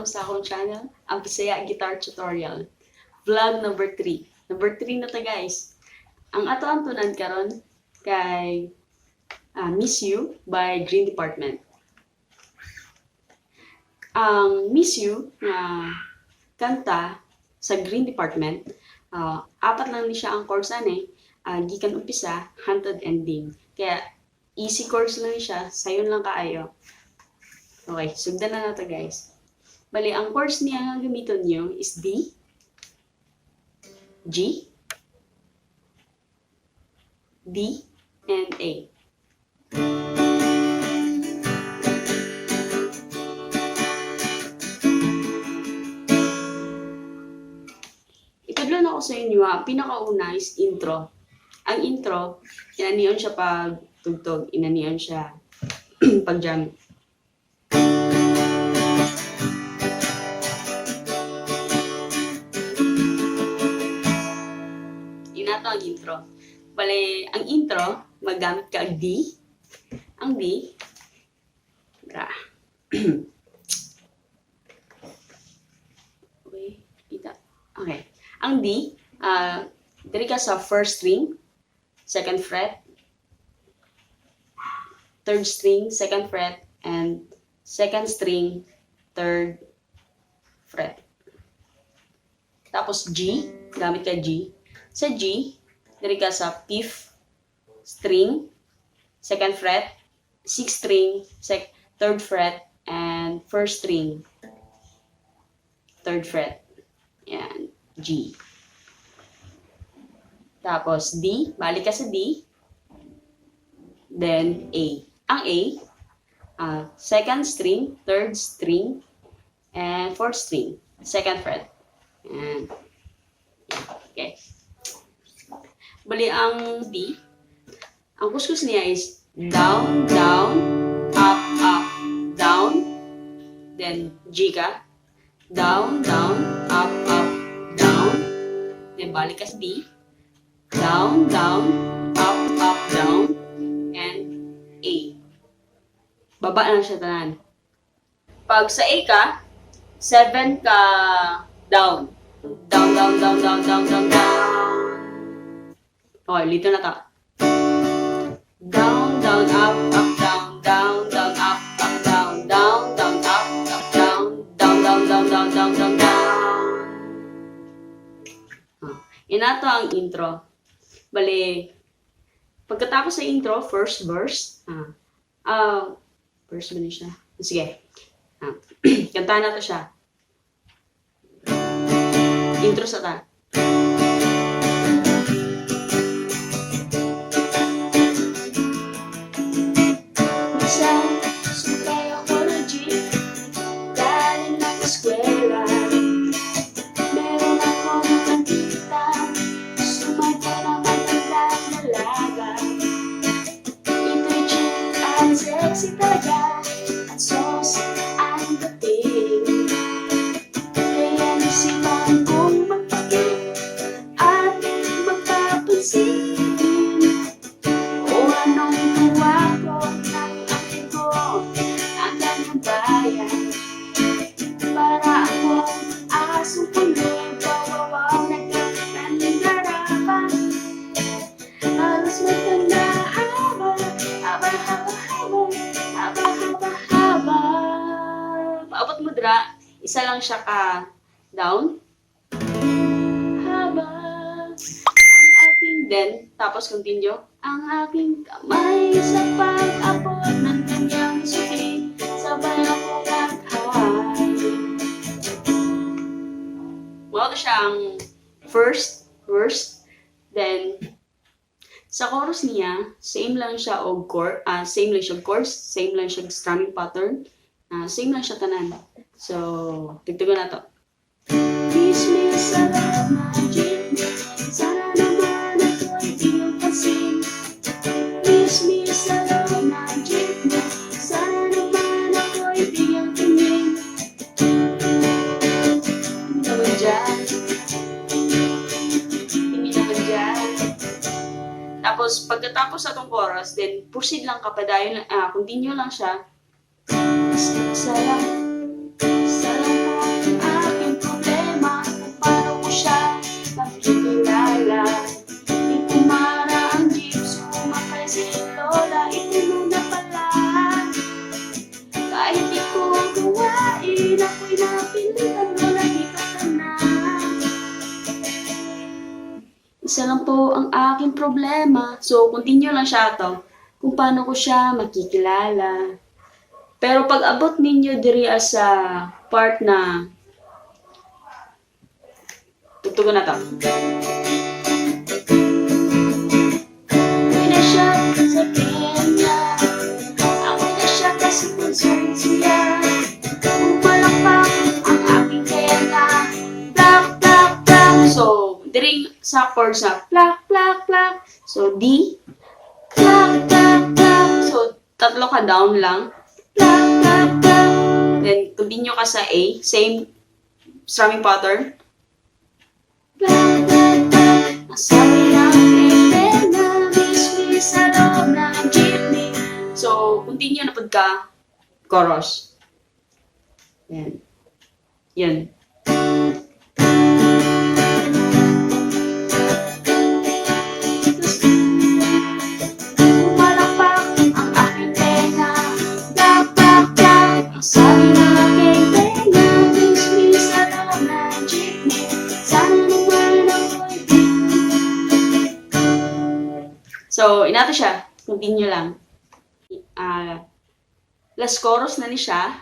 Welcome sa akong channel, ang Bisaya Guitar Tutorial. Vlog number 3. Number 3 na ta, guys. Ang ato ang tunan karon kay Miss You by Green Department. Ang Miss You nga kanta sa Green Department, apat lang ni siya ang chords ani, gikan umpisa hantod ending. Kaya easy chords lang ni siya, sayon lang kaayo. Okay, sugdan na nato, guys. Bali, ang chords niya nga gamiton niyo is D, G, D, and A. Itudlo na ko sa inyo, ha, pinakauna is intro. Ang intro, inanion siya pag tugtog, inanion siya pag jam. Inato ang intro. Bale, ang intro, maggamit ka og D. Ang D, ra. Okay, kita. Okay. Ang D, diri ka sa first string, second fret, third string, second fret, and second string, third fret. Tapos G, gamit ka G. Sa G, diri ka sa fifth string, second fret, sixth string, third fret, and first string, third fret. Yan, G. Tapos D, balik ka sa D, then A. Ang A, second string, third string, and fourth string, second fret. Yan. Okay. Bali, ang D, ang kuskus niya is down, down, up, up, down, then G ka, down, down, up, up, down, then balik ka sa D, down, down, up, up, down, and A. Baba lang siya tanan. Pag sa A ka, 7 ka down. Down, down, down, down, down, down, down. Okay, lito na ta. Down, down, up, up, down, down, down, up, up, down, down, down, up, up, down, down, down, down, down, down, down, down. Inato ang intro. Bali, pagkatapos sa intro, first verse, verse ba ni siya? Sige. Kantahan na to siya. Intro sa ta. Minsan, sumakay ako ng jeep, galing ng eskwela. Meron akong nakita, sumakay na magandang dalaga. Ito'y chick at sexy talaga, at sauce ang dating. Kaya naisipan kong magpa-cute at magpapansin. O anong tuwa ko nang akin ko ang kanyang bayan. Para akong asong pulis, wow, nagkakandarapan. Halos magtanda, haba, haba, haba, haba, haba, haba, haba. Paabot mo dra, isa lang siya ka down. Haba, ang aking, then, tapos continue. Ang aking kamay sa pag-abot ng kanyang suki, sabay ako nag-hi. Mao to siya ang first verse. Then, sa chorus niya, same lang siya og chord, same lang siya og chords, same lang siya og strumming pattern, same lang siya tanan. So, tugtugon na to. Kiss me sa loob ng jeepney, sana naman ako'y iyong pansin. Kiss me sa loob ng jeepney, sana naman ako'y iyong tingin. Tingin naman dyan. Tingin naman dyan. Tapos, pagkatapos sa atong chorus, then proceed lang ka padayon, continue lang siya. Isa lang po. aking problema. So, continue lang siya to. Kung paano ko siya makikilala. Pero pag abot ninyo diri sa part na tugtugon na to. Ako'y na siya sa Kenya. Ako na siya kasi concerned siya. Pumalapak ang aking tenga. Plak, plak, plak. So, diri sa chords na plak, plak, plak. So, D. Plak, plak, plak. So, tatlo ka down lang. Plak, plak, plak. Then, continue ka sa A. Same strumming pattern. Plak, plak, plak. Ang sabi ng tenga, miss me sa loob ng jeepney. So, continue na pud ka chorus. Yan. Yan. Pumalakpak ang aking tenga. Plak, plak, plak. Ang sabi ng aking tenga, miss me sa loob ng jeepney. Sana naman ako'y So, inato siya. Continue lang. Last chorus na ni siya.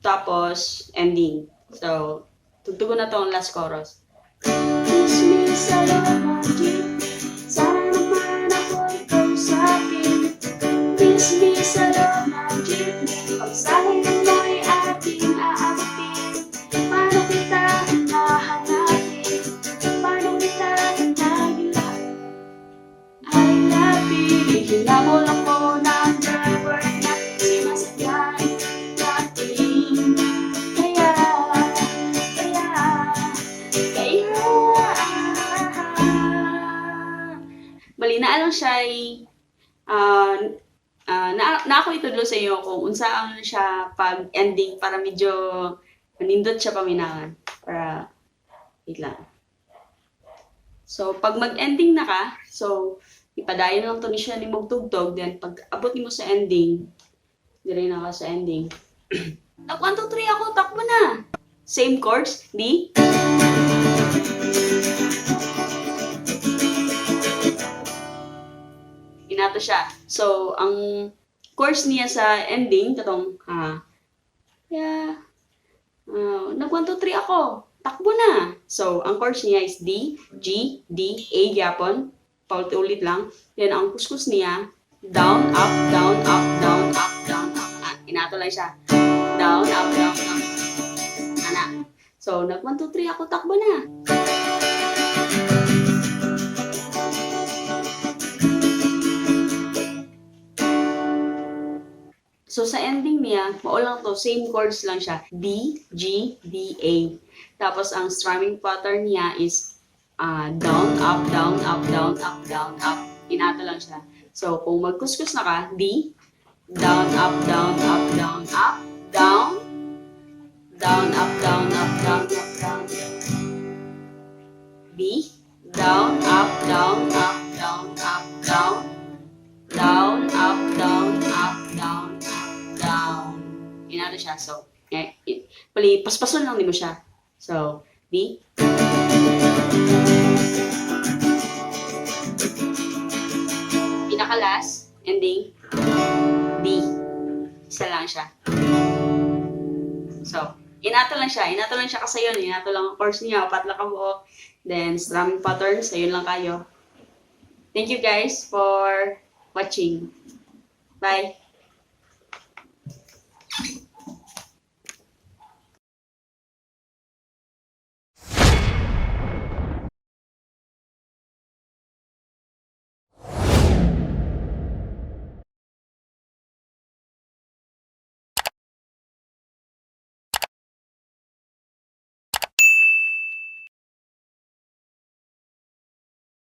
Tapos, ending. So, tugtugon na to ang last chorus. Kiss me sa loob ng jeepney. Sana naman ako'y kausapin. Kiss me sa loob ng jeepney. Pagsahin mo'y ating aabutin. Paano kita hahanapin? Paano kita nagila? Ay lapit, hinabol ako ng driver na sinasakyan natin. Kaya, kaya, kaya. Bali, naa lang siya na ako itudlo sa inyo kung unsaon siya pag ending para medyo manindot siya paminawan. Para, wait lang. So, pag mag-ending na ka, so, ipadayon lang to ni siya ni tugtog, then pag abot nimo sa ending, dire na ka sa ending. Nag 1, 2, 3 ako, takbo na! Same chords, D. Inato siya. So, ang chords niya sa ending, katong, yeah, nag 1, 2, 3 ako, takbo na. So, ang chords niya is D, G, D, A gyapon. Paulit-ulit lang. Then, ang kuskus niya, down, up, down, up, down, up, down, up. Inato lang siya. Down, up, down, up. Ana. So, nag 1, 2, 3 ako, takbo na. So, sa ending niya, mao lang to, same chords lang siya. D, G, D, A. Tapos, ang strumming pattern niya is down, up, down, up, down, up, down, up. Inato lang siya. So, kung magkuskus na ka, D, down, up, down, up, down, up, down, down, up, down, up, down, up, down, B, down, up, down, up, down, up, down, down, up, down, up, down, up, down. Inato siya. So, pali, paspason lang nimo siya. So, D. Pinaka-last, ending, D. Isa lang siya. So, inato lang siya. Inato lang siya kasi yun. Inato lang ang chords niya. Apat lang kabuok. Then, strumming patterns. Ayun lang kayo. Thank you guys for watching. Bye!